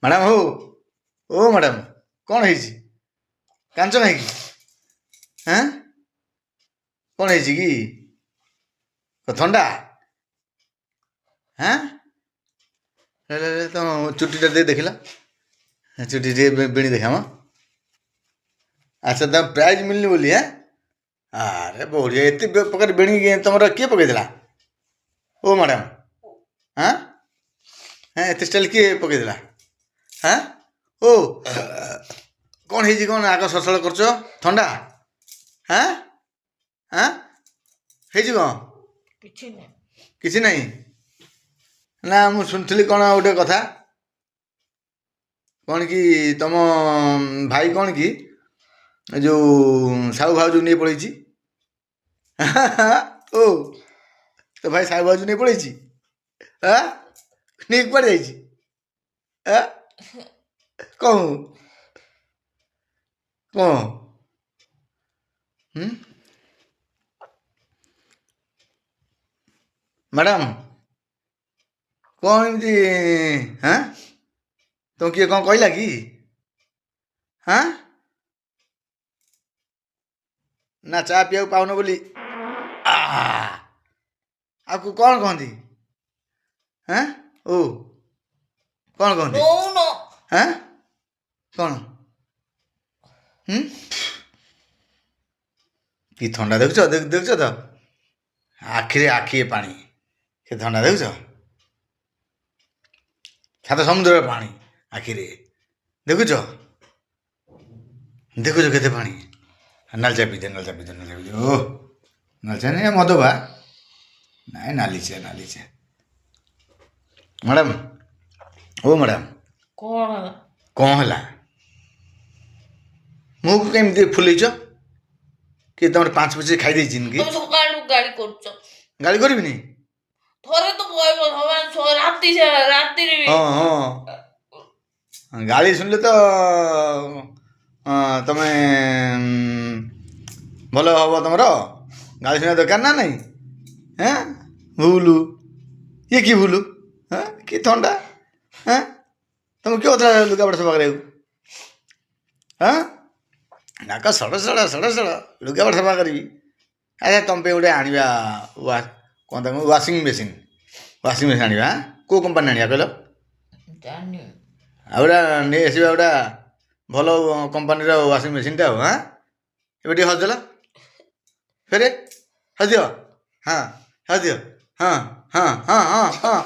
Madam ହଉ, ଓ madam, କ'ଣ ହେଇଛି? କାନ୍ଦୁଛ କାହିଁକି? ହାଁ, କ'ଣ ହେଇଛି କି? ଥଣ୍ଡା? ହାଁ, ତମ ଚୁଟିଟା ଟିକେ ଦେଖିଲ, ଚୁଟି ଟିକେ ବିଣି ଦେଖାମ। ଆଚ୍ଛା, ତମ ପ୍ରାଇଜ୍ ମିଳିନି ବୋଲି? ହାଁ, ଆରେ ବଢ଼ିଆ, ଏତେ ପ୍ରକାର ବେଣୀ ତମର କିଏ ପକେଇଦେଲା? ଓ ମ୍ୟାଡ଼ାମ୍, ହାଁ ହଁ, ଏତେ ଷ୍ଟାଇଲ୍ କିଏ ପକେଇଦେଲା? ହାଁ, ଓ କ'ଣ ହେଇଛି? କ'ଣ ଆଗ ସସଳ କରୁଛ? ଥଣ୍ଡା? ହାଁ ହାଁ, ହେଇଛି କ'ଣ? କିଛି ନାହିଁ। କିଛି ନାହିଁ ନା? ମୁଁ ଶୁଣିଥିଲି କ'ଣ ଗୋଟେ କଥା, କ'ଣ କି ତମ ଭାଇ କ'ଣ କି ଯୋଉ ସାହୁ ଭାଉଜକୁ ନେଇ ପଳେଇଛି। ଓ, ତୋ ଭାଇ ସାହୁ ଭାଉଜ ନେଇ ପଳେଇଛି? ଆଁ, ନେଇ କୁଆଡ଼େ ଯାଇଛି? କଣ କ'ଣ? ମ୍ୟାଡ଼ାମ୍, କ'ଣ ଏମିତି? ହାଁ, ତମକୁ କିଏ କ'ଣ କହିଲା କି? ହାଁ, ନା ଚା ପିଇବାକୁ ପାଉନ ବୋଲି ଆଉ କ'ଣ କହନ୍ତି? ହାଁ, ଓ କ'ଣ କହନ୍ତି? ହାଁ, କ'ଣ? କି ଥଣ୍ଡା ଦେଖୁଛ? ଦେଖୁଛ ତ, ଆଖିରେ ଆଖିଏ ପାଣି, ସେ ଥଣ୍ଡା ଦେଖୁଛ? ସାତ ସମୁଦ୍ରର ପାଣି ଆଖିରେ ଦେଖୁଛ? ଦେଖୁଛ କେତେ ପାଣି? ନାଲି ଚା ପିଇଦେ, ନାଲି ଚା ପିଇଦେ, ନାଲି ଚା ପିଇଦେ। ଓ, ନାଲି ଚା ନାଇଁ, ମଦ ବା ନାଇଁ, ନାଲି ଚା, ନାଲି ଚା। ମ୍ୟାଡ଼ାମ୍, ଓ ମ୍ୟାଡ଼ାମ୍। କ'ଣ ହେଲା? କ'ଣ ହେଲା? ମୁଁ କେମିତି ଫୁଲେଇଛ? କିଏ ତମର 5 ପଇସା ଖାଇ ଦେଇଛି କି? ସକାଳୁ ଗାଳି କରୁଛ। ଗାଳି କରିବିନି? ଥରେ ତ କହିବ, ରାତି ରାତିରେ। ହଁ ହଁ, ଗାଳି ଶୁଣିଲେ ତ ତମେ ଭଲ ହବ। ତମର ଗାଳି ଶୁଣିବା ଦରକାର ନା ନାଇଁ? ହେଁ, ଭୁଲୁ ଇଏ କି ଭୁଲୁ? ହଁ, କି ଥଣ୍ଡା? ହେଁ, ତମେ କିଏ କହୁଥିଲା ଲୁଗାପଟା ସଫା କରିବାକୁ? ହଁ, ନାକ ସଡ଼ ସଡ଼ ସଡ଼ ସଡ଼, ଲୁଗାପଟା ସଫା କରିବି। ଆଚ୍ଛା, ତମ ପାଇଁ ଗୋଟେ ଆଣିବା, କ'ଣ ତାକୁ, ୱାସିଂ ମେସିନ୍। ୱାସିଂ ମେସିନ୍ ଆଣିବା। କେଉଁ କମ୍ପାନୀ ଆଣିବା କହିଲ? ଆଉ ଗୋଟା ନେଇ ଆସିବା, ଗୋଟା ଭଲ କମ୍ପାନୀର ୱାସିଂ ମେସିନ୍ଟା। ଆଉ ହଁ, ଏବେ ଟିକେ ହସିଦେଲ, ଫେରେ ହସିଦିଅ। ହଁ, ହସିଦିଅ। ହଁ ହଁ ହଁ ହଁ ହଁ।